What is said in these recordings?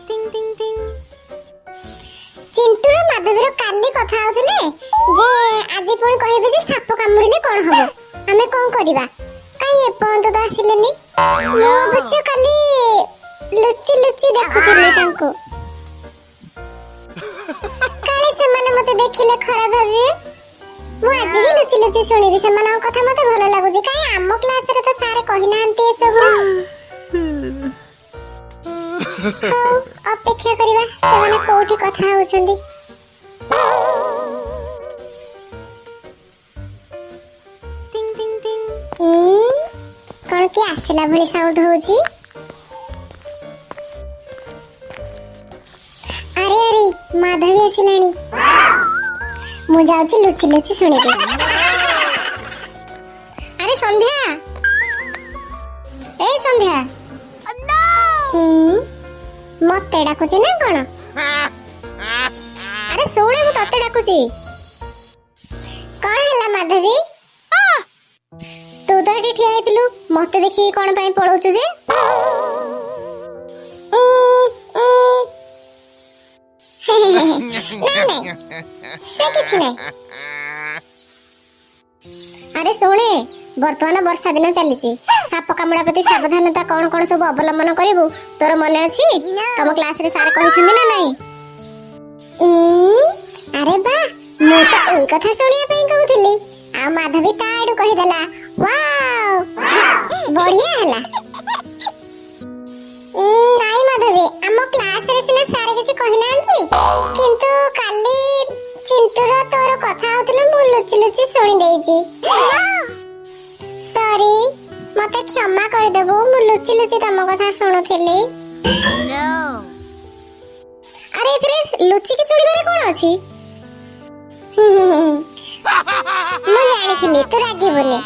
ଟିଂ ଟିଂ ଟିଂ। ଚିଣ୍ଟୁର ମାଧବୀର କାଲି କଥା ହଉଥିଲେ ଯେ ଆଜି ପୁଣି କହିବେ ଯେ ସାପ କାମୁଡ଼ିଲେ କଣ ହବ, ଆମେ କଣ କରିବା। କାହିଁ ଏପର୍ଯ୍ୟନ୍ତ ତ ଆସିଲେନି। ମୁଁ ଅବଶ୍ୟ କାଲି ଲୁଚି ଲୁଚି ଦେଖୁଥିଲି ତାଙ୍କୁ, କାଳେ ସେମାନେ ମତେ ଦେଖିଲେ ଖରାପ ଭାବିବେ। ମୁଁ ଆଜି ବି ଲୁଚି ଲୁଚି ଶୁଣିବି ସେମାନଙ୍କ କଥା, ମତେ ଭଲ ଲାଗୁଛି। କାହିଁ ଆମ କ୍ଲାସରେ ତ ସାର୍ କହିନାହାନ୍ତି ଏସବୁ। ହଉ, ଅପେକ୍ଷା କରିବା ସେମାନେ କୋଉଠି କଥା ହଉଛନ୍ତି। ଟିଂ ଟିଂ ଟିଂ। ଉଁ, କଣ କିଏ ଆସିଲା ଭଳି ସାଉଣ୍ଡ ହଉଛି? ଆରେ ଆରେ, ମାଧବୀ ଆସିଲାଣି। ମୁଁ ଯାଉଛି ଲୁଚି ଲୁଚି ଶୁଣିବି। ଆରେ ସନ୍ଧ୍ୟା, ଏ ସନ୍ଧ୍ୟା। ହୁଁ, ମତେ ଡାକୁଛି ନା କଣ? ଆରେ ଶୁଣେ, ମୁଁ ତତେ ଡାକୁଛି। କଣ ହେଲା ମାଧବୀ? ତୁ ତ ଏଠି ଠିଆ ହେଇଥିଲୁ, ମତେ ଦେଖିକି କଣ ପାଇଁ ପଳଉଛୁ ଯେ? ଉଁ, ଉଁ। ନାଇଁ ନାଇଁ, ସେ କିଛି ନାହିଁ। ଆରେ ଶୁଣେ, ବର୍ତ୍ତମାନ ବର୍ଷା ଦିନ ଚାଲିଛି। ସାପ କାମୁଡ଼ା ପ୍ରତି ସାବଧାନତା କଣ କଣ ସବୁ ଅବଲମ୍ବନ କରିବୁ ତୋର ମନେ ଅଛି? ତମ କ୍ଲାସରେ ସାର୍ କହିଛନ୍ତି ନା ନାଇଁ? ଉଁ, ଆରେ ବା, ମୁଁ ତ ଏଇ କଥା ଶୁଣିବା ପାଇଁ କହୁଥିଲି ଆଉ ମାଧବୀ ତା ଆଡୁ କହିଦେଲା। ୱାଓ, ବଢିଆ ହେଲା। ନାଇଁ ମାଧବୀ, ଆମ କ୍ଲାସରେ ସିନା ସାର୍ କିଛି କହିନାହାନ୍ତି, କିନ୍ତୁ କାଲି ଚିଣ୍ଟୁର ତୋର କଥା ହଉଥିଲୁ, ମୁଁ ଲୁଚି ଲୁଚି ଶୁଣି ଦେଇଛି। ସରି, ମତେ କ୍ଷମା କରିଦେବୁ, ମୁଁ ଲୁଚି ଲୁଚି ତମ କଥା ଶୁଣୁଥିଲି। ଆରେ ଏଥିରେ ଲୁଚିକି ଶୁଣିବାରେ କଣ ଅଛି? ମୁଁ ଜାଣିଥିଲି ତୁ ରାଗିବୁନି।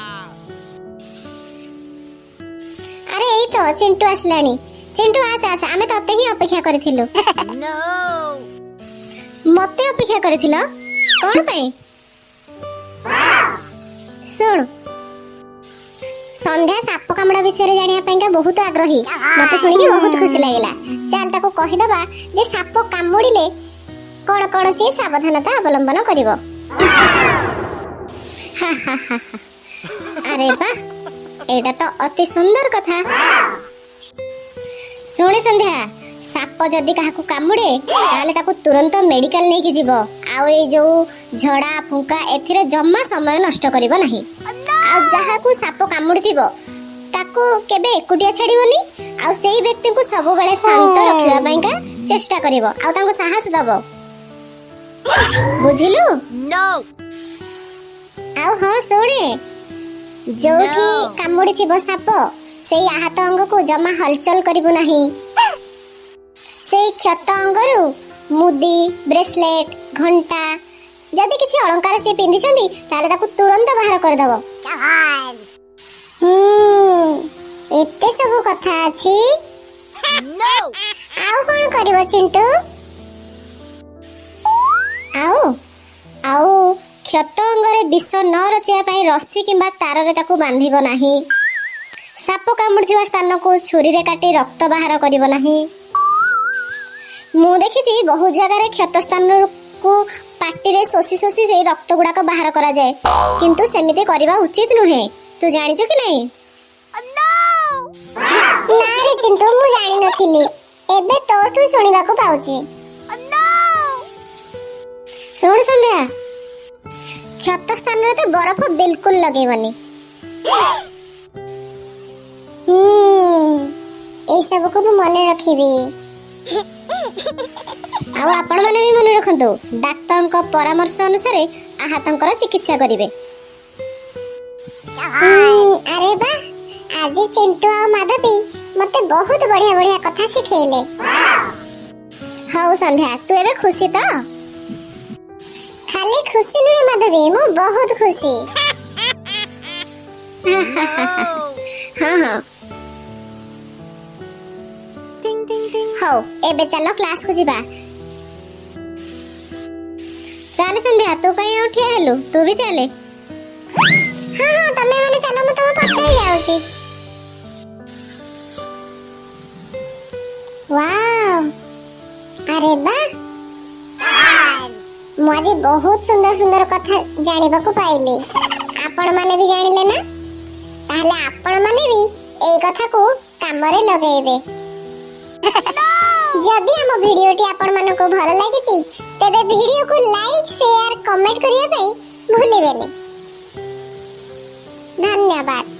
ଆରେ ଏଇ ତ ଚିଣ୍ଟୁ ଆସିଲାଣି। ଚିଣ୍ଟୁ, ଆସ ଆସ, ଆମେ ତତେ ହିଁ ଅପେକ୍ଷା କରିଥିଲୁ। ମତେ ଅପେକ୍ଷା କରିଥିଲ କଣ ପାଇଁ? ଶୁଣ ସନ୍ଧ୍ୟା, ସାପ କାମୁଡ଼ା ବିଷୟରେ ଜାଣିବା ପାଇଁକା ବହୁତ ଆଗ୍ରହୀ। ମତେ ଶୁଣିକି ବହୁତ ଖୁସି ଲାଗିଲା। ଚାଲ ତାକୁ କହିଦବା ଯେ ସାପ କାମୁଡ଼ିଲେ କଣ କଣ ସିଏ ସାବଧାନତା ଅବଲମ୍ବନ କରିବ। ହା ହା ହା ହା। ଆରେ ବା, ଏଇଟା ତ ଅତି ସୁନ୍ଦର କଥା। ଶୁଣେ ସନ୍ଧ୍ୟା, ସାପ ଯଦି କାହାକୁ କାମୁଡ଼େ ତାହେଲେ ତାକୁ ତୁରନ୍ତ ମେଡିକାଲ ନେଇକି ଯିବ। ଆଉ ଏଇ ଯୋଉ ଝଡ଼ା ଫୁଙ୍କା ଏଥିରେ ଜମା ସମୟ ନଷ୍ଟ କରିବ ନାହିଁ। ଆଉ ଯାହାକୁ ସାପ କାମୁଡ଼ିଥିବ ତାକୁ କେବେ ଏକୁଟିଆ ଛାଡ଼ିବନି, ଆଉ ସେଇ ବ୍ୟକ୍ତିଙ୍କୁ ସବୁବେଳେ ଶାନ୍ତ ରଖିବା ପାଇଁକା ଚେଷ୍ଟା କରିବ ଆଉ ତାଙ୍କୁ ସାହସ ଦବ। ବୁଝିଲୁ? ଆଉ ହଁ ଶୁଣେ, ଯୋଉଠି କାମୁଡ଼ିଥିବ ସାପ ସେଇ ଆହତ ଅଙ୍ଗକୁ ଜମା ହଲଚଲ କରିବୁ ନାହିଁ। ସେଇ କ୍ଷତ ଅଙ୍ଗରୁ ମୁଦି, ବ୍ରେସଲେଟ, ଘଣ୍ଟା, ଯଦି କିଛି ଅଳଙ୍କାର ସିଏ ପିନ୍ଧିଛନ୍ତି ତାହେଲେ ତାକୁ ତୁରନ୍ତ ବାହାର କରିଦବ। ହୁଁ, ଏତେ ସବୁ କଥା ଅଛି। ଆଉ କଣ କରିବ ଚିଣ୍ଟୁ? ଆଉ ଆଉ କ୍ଷତ ଅଙ୍ଗରେ ବିଷ ନ ରଚିବା ପାଇଁ ରସି କିମ୍ବା ତାରରେ ତାକୁ ବାନ୍ଧିବ ନାହିଁ। ସାପ କାମୁଡ଼ିଥିବା ସ୍ଥାନକୁ ଛୁରୀରେ କାଟି ରକ୍ତ ବାହାର କରିବ ନାହିଁ। ମୁଁ ଦେଖିଛି ବହୁତ ଜାଗାରେ କ୍ଷତ ସ୍ଥାନକୁ ପାଟିରେ ଶୋଷି ଶୋଷି ସେଇ ରକ୍ତ ଗୁଡାକ ବାହାର କରାଯାଏ, କିନ୍ତୁ ସେମିତି କରିବା ଉଚିତ ନୁହେଁ। ତୁ ଜାଣିଛୁ କି ନାହିଁ? ନା ରେ ଚିଣ୍ଟୁ, ମୁଁ ଜାଣିନଥିଲି, ଏବେ ତୋଠୁ ଶୁଣିବାକୁ ପାଉଛି। ଶୁଣ ସନ୍ଧ୍ୟା, କ୍ଷତ ସ୍ଥାନରେ ତ ବରଫ ବିଲକୁଲ ଲଗେଇବନି। ହୁଁ, ଏଇ ସବୁକୁ ମୁଁ ମନେ ରଖିବି। ଆଉ ଆପଣମାନେ ବି ମନେ ରଖନ୍ତୁ, ଡାକ୍ତରଙ୍କ ପରାମର୍ଶ ଅନୁସାରେ ଆହତଙ୍କର ଚିକିତ୍ସା କରିବେ। ଆରେ ବା, ଆଜି ଚିଣ୍ଟୁ ଆଉ ମାଧବୀ ମତେ ବହୁତ ବଢିଆ ବଢିଆ କଥା ଶିଖେଇଲେ। ହଉ ସନ୍ଧ୍ୟା, ତୁ ଏବେ ଖୁସି ତ? ଖାଲି ଖୁସି ନୁହେଁ ମାଧବୀ, ମୁଁ ବହୁତ ଖୁସି। ହଁ ହଁ। ଟିଂ ଟିଂ ଟିଂ। ହଉ, ଏବେ ଚାଲ କ୍ଲାସକୁ ଯିବା। ଚାଲ ସନ୍ଧ୍ୟା, ତୁ କାହିଁ ଆଉ ଠିଆ ହେଲୁ? ତୁ ବି ଚାଲେ। ହଁ ହଁ, ତମେ ମାନେ ଚାଲ, ମୁଁ ତମ ପଛରେ ଯାଉଛି। ୱାଓ, ଆରେ ବାଃ, ମୁଁ ଆଜି ବହୁତ ସୁନ୍ଦର ସୁନ୍ଦର କଥା ଜାଣିବାକୁ ପାଇଲି। ଆପଣମାନେ ବି ଜାଣିଲେ ନା? ତାହେଲେ ଆପଣମାନେ ବି ଏଇ କଥାକୁ କାମରେ ଲଗେଇବେ। ଯଦି ଆମ ଭିଡିଓଟି ଆପଣମାନଙ୍କୁ ଭଲ ଲାଗିଛି, ତେବେ ଭିଡିଓକୁ ଲାଇକ୍, ସେୟାର, କମେଣ୍ଟ କରିବା ପାଇଁ ଭୁଲିବେନି। ଧନ୍ୟବାଦ।